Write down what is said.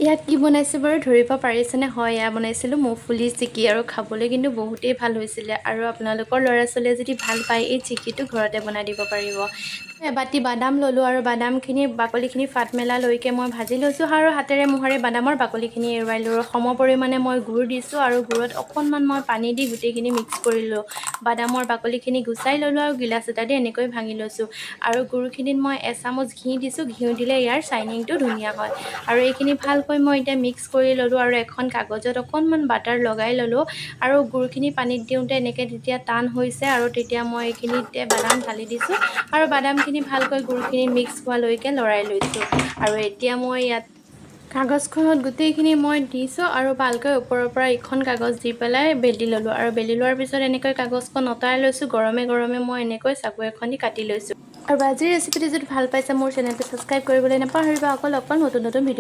ইয়াত কি বনাইছোঁ বাৰু ধৰিব পাৰিছেনে? হয়, এয়া বনাইছিলোঁ মুগফুলি চিকি আৰু খাবলৈ কিন্তু বহুতেই ভাল হৈছিলে। আৰু আপোনালোকৰ ল'ৰা ছোৱালীয়ে যদি ভাল পায়, এই চিকিটো ঘৰতে বনাই দিব পাৰিব। এবাতি বাদাম ল'লোঁ আৰু বাদামখিনি বাকলিখিনি ফাট মেলালৈকে মই ভাজি লৈছোঁ আৰু হাতেৰে মোহাৰি বাদামৰ বাকলিখিনি এৰুৱাই ল'লোঁ। সম পৰিমাণে মই গুড় দিছোঁ আৰু গুড়ত অকণমান মই পানী দি গোটেইখিনি মিক্স কৰিলোঁ। বাদামৰ বাকলিখিনি গুচাই ল'লোঁ আৰু গিলাচ এটা দি এনেকৈ ভাঙি লৈছোঁ। আৰু গুড়খিনিত মই এচামুচ ঘি দিছোঁ। ঘিউ দিলে ইয়াৰ শ্বাইনিংটো ধুনীয়া হয়। আৰু এইখিনি ভালকৈ মই এতিয়া মিক্স কৰি ল'লোঁ আৰু এখন কাগজত অকণমান বাটাৰ লগাই ল'লোঁ। আৰু গুড়খিনি পানীত দিওঁতে এনেকৈ তেতিয়া টান হৈছে আৰু তেতিয়া মই এইখিনিতে বাদাম ঢালি দিছোঁ আৰু বাদামখিনি ভালকৈ গুড়খিনি মিক্স হোৱালৈকে লৰাই লৈছোঁ। আৰু এতিয়া মই ইয়াত কাগজখনত গোটেইখিনি মই দিছোঁ আৰু ভালকৈ ওপৰৰ পৰা ইখন কাগজ দি পেলাই বেলি ল'লোঁ। আৰু বেলি লোৱাৰ পিছত এনেকৈ কাগজখন অঁতৰাই লৈছোঁ। গৰমে গৰমে মই এনেকৈ চাকু এখন দি কাটি লৈছোঁ। আৰু আজিৰ ৰেচিপিটো যদি ভাল পাইছে, মোৰ চেনেলটো ছাবস্ক্ৰাইব কৰিবলৈ নাপাহৰিব। আকৌ লগ পাম নতুন নতুন ভিডিঅ'।